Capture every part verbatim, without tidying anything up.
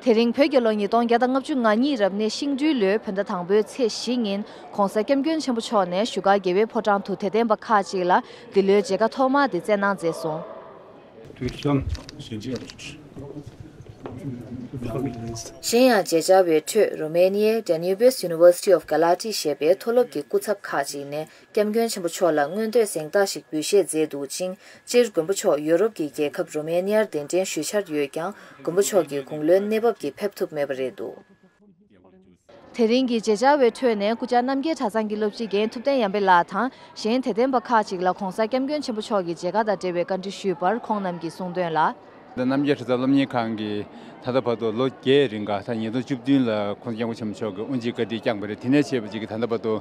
དེ་རིང་བོད་རྒྱལ་ལོ་ཉིས་སྟོང་བརྒྱ་དང་ལྔ་བཅུ་ང་གཉིས་རབ་གནས་ཤིང་སྦྲུལ་ལོའི་བོད་ཟླ་དང་པོའི་ཚེས་བཞི་ཉིན་༧གོང་ས་༧སྐྱབས་མགོན་ཆེན་པོ་མཆོག་ནས་བཞུགས་སྒར་རྒྱལ་བའི་ཕོ་བྲང་དུ་དད་ལྡན་པ་ཁག་ཅིག་ལ་འདི་ལོའི་མཇལ་ཁ་ཐོག་མ་དེ་བསྩལ་གནང་མཛད་སོང་། དུས་གསུམ་ཞིང་ཆེན། གཞན་ཡང་མཇལ་བཅར་བའི་ཁྲོད་རོ་མེ་ནི་ཡའི་Danubis University of Galati ཞེས་པའི་མཐོ་སློབ་ཀྱི་སྐུ་ཚབ་ཁག་ཅིག་ནས་༧སྐྱབས་མགོན་ཆེན་པོ་མཆོག་ལ་མངོན་བསྟོད་གཟེངས་རྟགས་ཤིག་འབུལ་བཞེས་མཛད་འདུག་ཅིང་། སྤྱིར་མགོན་པོ་མཆོག་ཡོ་རོབ་ཀྱི་རྒྱལ་ཁབ་རོ་མེ་ནི་ཡར་གདན་འདྲེན་ཞུས་འཆར་ཡོད་ཀྱང་། མགོན་པོ་མཆོག་གི་དགུང་ལོའི་གནས་བབ་ཀྱིས་ཕེབས་ཐུབ་མེད་པ་རེད་འདུག་དེ་རིང་གི་མཇལ་བཅར་བའི་ཁྲོད་ནས་སྐུ་བཅར་རྣམ་རྒྱལ་གྲྭ་ཚང་གི་སློབ་སྤྱི་རྒན་ཐུབ་བསྟན་ཡར་འཕེལ་ལགས་དང་གཞན་དད་ལྡན་པ་ཁག་ཅིག་ལ་༧གོང་ས་༧སྐྱབས་མགོན་ཆེན་པོ་མཆོག་གི་མཇལ་ཁ་དང་འབྲེལ་བའི་བཀའ་འདྲི་ཞུས་པར་ཁོང་རྣམས་ཀྱིས་གསུངས་དོན་ལ། རྣམ་རྒྱལ་གྲྭ་ཚང་སློབ་གཉེར་ཁང་གིས་ད་ལྟ་བར་དུ་ལོ་བརྒྱད་རིང་ག་ད་ཉིས་སྟོང་བཅུ་བདུན་ལ་༧གོང་ས་༧སྐྱབས་མགོན་ཆེན་པོ་མཆོག་གིས་དབུ་འབྱེད་བཀའ་དྲིན་བསྐྱངས་པ་རེད། དེ་ནས་བྱས་པ་ཅིག་གིས་ད་ལྟ་བར་དུ་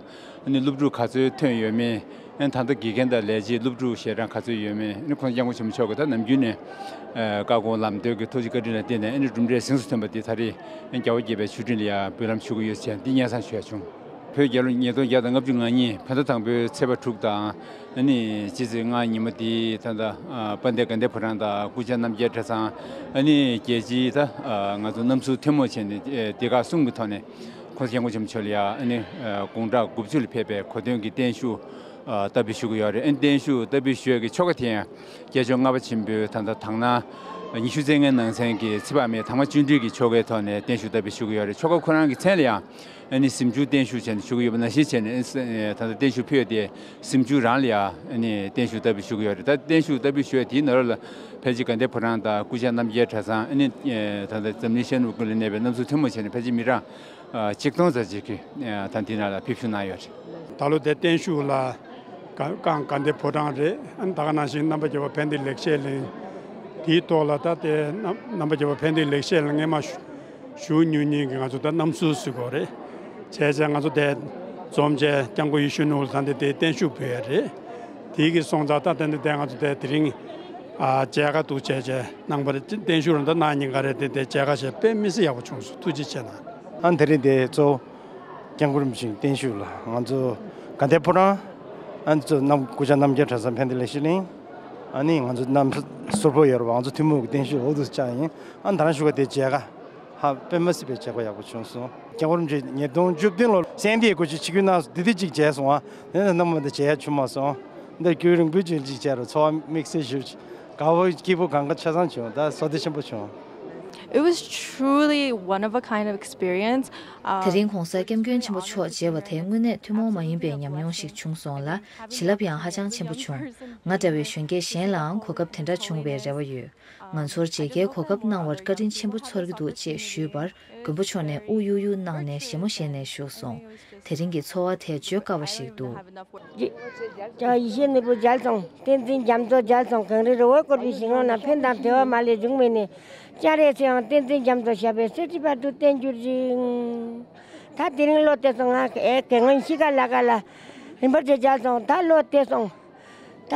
ཨ་ནི་སློབ་ཕྲུག་ག་ཚོད་ཐོན་ཡོད་མེད། ཨ་ནི་ད་ལྟ་དགེ་རྒན་དང་ལས་བྱེད་སློབ་ཕྲུག་ཞལ་གྲངས་ག་ཚོད་ཡོད་མེད། ཨ་ནི་༧གོང་ས་༧སྐྱབས་མགོན་ཆེན་པོ་མཆོག་གིས་ད་ནམ་རྒྱུན་ནས་ཨ་བཀའ་དགོངས་ལམ་སྟོན་གྱི་ཐུགས་རྗེ་བཀའ་དྲིན་ལ་བརྟེན་ནས་ཨ་ནི་གྲུབ་འབྲས་གཟེངས་སུ་ཐོན་པ་འདི་ད་རེས་ཨ་ནི་རྒྱལ་བ་དགྱེས་པའི་མཆོད་སྤྲིན་ལ་ཡང་འབུལ་ལམ་ཞུ་གི་ཡོད་ཅེས་འདི་སྙན་སེང་ཞུ་ཡ་བྱུང་། བོད་རྒྱལ་ལོ་ཉིས་སྟོང་བརྒྱ་དང་ལྔ་བཅུ་ང་གཉིས་བོད་ཟླ་དང་པོའི་ཚེས་པ་དྲུག་དང་ཨ་ནི་སྤྱི་ཚེས་ལྔ་ཉིན་མོ་འདི་ད་ལྟ་ཨ་དཔལ་ལྡན་དགའ་ལྡན་ཕོ་བྲང་དང་སྐུ་བཅར་རྣམ་རྒྱལ་གྲྭ་ཚང་ཨ་ནི་རྒྱལ་སྤྱིའི་ད་ཨ་ང་ཚོ་རྣམ་ཟུར་ཐུན་མོང་བྱས་ནས་ཨ་སྡེ་ཁག་གསུམ་གྱི་ཐོག་ནས་༧གོང་ས་༧སྐྱབས་མགོན་ཆེན་པོ་མཆོག་ལ་ཡ་ཨ་ནི་ཨ་དགུང་གྲངས་དགུ་བཅུ་ལ་ཕེབས་པའི་གོ་སྟོན་གྱི་བརྟན་བཞུགས་ཨ་བསྟར་འབུལ་ཞུ་གི་ཡོད་རེད། ཨ་ནི་བརྟན་བཞུགས་བསྟར་འབུལ་ཞུ་ཡ་གི་ཆོ་ག་དེ་ཡང་སྐྱབས་མཆོག་ལྔ་པ་ཆེན་པོའི་ད་ལྟ་དག་སྣང་ཉི་ཤུ་རྩ་ལྔའི་ནང་ཚན་གྱི་ཚེ་དཔག་མེད་དང་པ་བཅུ་དྲུག་གི་ཆོ་གའི་ཐོག་ནས་བརྟན་བཞུགས་བསྟར་འབུལ་ཞུ་གི་ཡོད་རེད། ཆོ་ག་ཁོ་རང་གི་མཚན་ལ་ཡང་ཨ་ནི་གཟིམ་ཆུང་བརྟན་བཞུགས་བྱས་ནས་ཞུ་གི་ཡོད་པ་ནང་བཞིན་བྱས་ནས་ཨ་ནི་ད་ལྟ་བརྟན་བཞུགས་ཕུལ་ཡོད་དེ་གཟིམ་ཆུང་རང་ལ་ཡང་ཨ་ནི་བརྟན་བཞུགས་བསྟར་འབུལ་ཞུ་གི་ཡོད་རེད། ད་བརྟན་བཞུགས་བསྟར་འབུལ་ཞུ་ཡ་དེའི་ནང་ལོགས་ལ་ཕལ་ཆེར་དགའ་ལྡན་ཕོ་བྲང་དང་སྐུ་བཅར་རྣམ་རྒྱལ་གྲྭ་ཚང་ཨ་ནི་ད་ལྟ་འཛམ་གླིང་ཤར་ནུབ་ཀུན་ལ་གནས་པའི་རྣམ་ཟུར་ཐུན་མོང་བྱས་ནས་ཕལ་ཆེར་མི་གྲངས་ཆིག་སྟོང་ཙམ་ཅིག་གིས་ད་འདི་ནང་ལ་ཕེབས་ཞུགས་གནང་ཡོད་རེད། ད་ལོ་དེ་བརྟན་བཞུགས་ལ་ག་གང་དགའ་ལྡན་ཕོ་བྲང་རེད། ཨ་ནི་ད་ག་ནང་བཞིན་རྣམ་པ་རྒྱལ་བ་ཕན་བདེ་ལེགས་བཤད་གླིང་། དེའི་ཐོག་ལ་ད་ལྟའི་རྣམ་རྣམ་པ་རྒྱལ་བ་ཕན་བདེ་ལེགས་བཤད་གླིང་སྔས་མ་བཞུགས་མྱོང་མཁན་གྱི་ང་ཚོ་ད་རྣམ་ཟུར་ཟེར་དགོས་རེད། བྱས་ཙང་ང་ཚོ་དེ་འཛོམས་བྱས་སྐྱབས་མགོན་ཡིད་བཞིན་ནོར་བུ་ལ་ད་འདི་དེ་བརྟན་བཞུགས་ཕུལ་ཡ་རེད། དེའི་གི་སོང་ཙང་ད་ལྟ་འདི་དེ་ང་ཚོ་དེ་དེ་རིང་ཨ་མཇལ་ཁ་འདུག་བྱས་བྱས་གནང་པ་རེད། བརྟན་བཞུགས་རང་ད་གནང་ཉིན་ག་རེད། དེ་དེ་མཇལ་ཁ་བྱས་དཔེ་མི་སྲིད་ཡག་པོ་བྱུང་སོང་། ཐུགས་རྗེ་ཆེ་གནང་། ཨ་དེ་རིང་དེ་གཙོ་བོ་སྐྱབས་མགོན་རིན་པོ་ཆེའི་བརྟན་བཞུགས་ལ་ང་ཚོ་དགའ་ལྡན་ཕོ་བྲང་། ཨ་ཚོ་རྣམ་སྐུ་བཅར་རྣམ་རྒྱལ་གྲྭ་ཚང་ཕན་བདེ་ལེགས་བཤད་གླིང་། ཨ་ནི་ང་ཚོ་རྣམ་ཟུར་པོ་ཡོད་རེད་པ། ང་ཚོ་ཐུན་མོང་གི་བརྟན་བཞུགས་འོག་ཏུ་བཅར་ཡིན། ཨ་ད་རང་བཞུགས་སྒར་དེ་མཇལ་ཁ་ཧ་དཔེ་མ་སྲིད་པའི་མཇལ་ཁ་ཡག་པོ་བྱུང་སོང་། སྐྱབས་མགོན་རིན་པོ་ཆེ་ཉིས་སྟོང་བཅུ་བདུན་ལོ་སེང་ལྡེང་གོ་ཆུ་ཆིབས་བསྒྱུར་གནང་སོང་། དེ་དུས་གཅིག་མཇལ་སོང་ཨ། དེ་ནས་ནམ་མ་དེ་མཇལ་ཡ་བྱུང་མ་སོང་། འདིར་རྒྱུན་རིང་པོའི་རྗེས་གཅིག་མཇལ་རོགས། ཚོར་བ་དམིགས་བསལ་ཞིག་དགའ་པོ་སྐྱིད་པོ་གང་ག་ཆ་ཚང་བྱུང་། ད་བསོད་བདེ་ཆེན་པོ་བྱུང་། It was truly one of a kind of experience. དེ་རིང་༧གོང་ས་༧སྐྱབས་མགོན་ཆེན་པོ་མཆོག་མཇལ་བ་དེ་དངོས་གནས་ཐུན་མོང་མ་ཡིན་པའི་ཉམས་མྱོང་ཞིག་བྱུང་སོང་ལ། བྱིན་རླབས་ཡང་ཧ་ཅང་ཆེན་པོ་བྱུང་། ང་འདྲ་བའི་གཞོན་སྐྱེས་གཞན་ལའང་གོ་སྐབས་དེ་འདྲ་བྱུང་བའི་རེ་བ་ཡོད། ང་ཚོར་མཇལ་ཁའི་གོ་སྐབས་གནང་བར་བཀའ་དྲིན་ཆེན་པོ་ཚོར་གྱི་འདུག་ཅེས་ཞུས་པར། མགོན་པོ་མཆོག་ནས་དབུགས་གཡུག་གཡུག་གནང་ནས་བཞད་མོ་བཞད་ནས་བཞུགས་སོང་། དེ་རིང་གི་ཚོར་བ་དེ་བརྗོད་དཀའ་བ་ཞིག་འདུག་ཡེ་ཤེས་ནོར་བུ་མཇལ་སོང་། བསྟན་འཛིན་རྒྱ་མཚོ་མཇལ་སོང་། གངས་རི་རི་བོས་བསྐོར་བའི་ཞིང་ཁམས་ན། ཕན་དང་བདེ་བ་མ་ལུས་འབྱུང་བའི་གནས། སྤྱན་རས་གཟིགས་དབང་བསྟན་འཛིན་རྒྱ་མཚོ་ཞབས་པད་སྲིད་མཐའི་བར་དུ་བརྟན་གྱུར་ཅིག་ད་དེ་རིང་བློ་གཏད་སོང་། ང་ཨེ་དགེ་སློང་གཤིས་ཀ་ལ་ཀ་ལ་རིན་པོ་ཆེ་མཇལ་སོང་། ད་བློ་གཏད་སོང་། ད་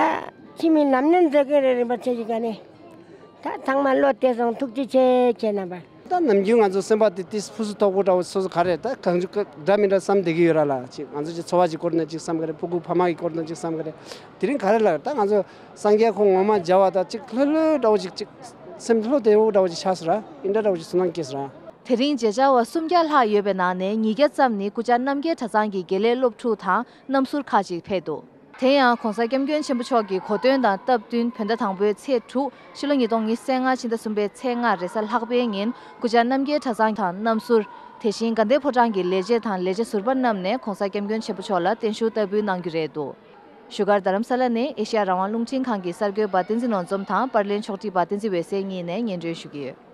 ཕྱི་མི་ནམ་ནན་མཛད་མཁན་རེད། རིན་པོ་ཆེ་ཞིག་ག་ནས་ད་ཚང་མ་བློ་གཏད་སོང་། ཐུགས་རྗེ་ཆེ་ཁྱེད་རྣམ་པ། ད་ནམ་རྒྱུན་ང་ཚོ་སེམས་པ་དེ་ཏིས་ཕུ་སུ་དོག་པོ་འདྲ་བོ་སོ་སོ་ག་རེ་ད་གང་བྱུང་འདྲ་མི་འདྲ་བསམ་བསྡད་ཀྱི་ཡོད་ར་ལ། ཅིག་ང་ཚོ་ཅིག་འཚོ་བ་ཅིག་སྐོར་ན་ཅིག་བསམ་ག་རེ། ཕྲུ་གུ་ཕ་མ་གི་སྐོར་ན་ཅིག་བསམ་ག་རེ། དེ་རིང་ག་རེ་ལ་ད་ང་ཚོ་སངས་རྒྱས་ཁོང་ངོ་མ་མཇལ་བ་ད་ཅིག་ལྷོད་ལྷོད་འདྲ་བོ་ཅིག་ཅིག་སེམས་ལྷོད་བདེ་བོ་འདྲ་བོ་ཅིག་ཆགས་སོང་ར། ཨིན་འདྲ་འདྲ་བོ་ཅིག་ཚོར་སྣང་སྐྱེས་སོང་ར། དེ་རིང་མཇལ་བཅར་བ་སུམ་བརྒྱ་ལྷག་ཡོད་པའི་ནང་ནས་ཉིས་བརྒྱ་ཙམ་ནི་སྐུ་བཅར་རྣམ་རྒྱལ་གྲྭ་ཚང་གི་དགེ་ལས་སློབ་ཕྲུག་དང་རྣམ་ཟུར་ཁག་ཅིག་ཕེབས་འདུག་དེ་ཡང་༧གོང་ས་༧སྐྱབས་མགོན་ཆེན་པོ་མཆོག་གི་གོ་སྟོན་དང་སྟབས་བསྟུན་བོད་ཟླ་དང་པོའི་ཚེས་དྲུག་ཕྱི་ལོ་ཉིས་སྟོང་ཉི་ཤུ་རྩ་ལྔ་ཕྱི་ཟླ་གསུམ་པའི་ཚེས་ལྔ་རེས་གཟའ་ལྷག་པའི་ཉིན་སྐུ་བཅར་རྣམ་རྒྱལ་གྲྭ་ཚང་དང་རྣམ་ཟུར། དེ་བཞིན་དགའ་ལྡན་ཕོ་བྲང་གི་ལས་བྱེད་དང་ལས་བྱེད་ཟུར་པ་རྣམས་ནས་༧གོང་ས་༧སྐྱབས་མགོན་ཆེན་པོ་མཆོག་ལ་བརྟན་བཞུགས་བསྟར་འབུལ་གནང་རྒྱུ་རེད་འདུག་བཞུགས་སྒར་རྡ་རམ་ས་ལ་ནས་ཨེ་ཤེ་ཡ་རང་དབང་རླུང་འཕྲིན་ཁང་གི་གསར་འགོད་པ་བསྟན་འཛིན་ནོར་འཛོམས་དང་པར་ལེན་ཕྱོགས་སྒྲིག་པ་བསྟན་འཛིན་འོད་ཟེར་གཉིས་ནས་སྙན་སྒྲོན་ཞུ་གི་ཡོད།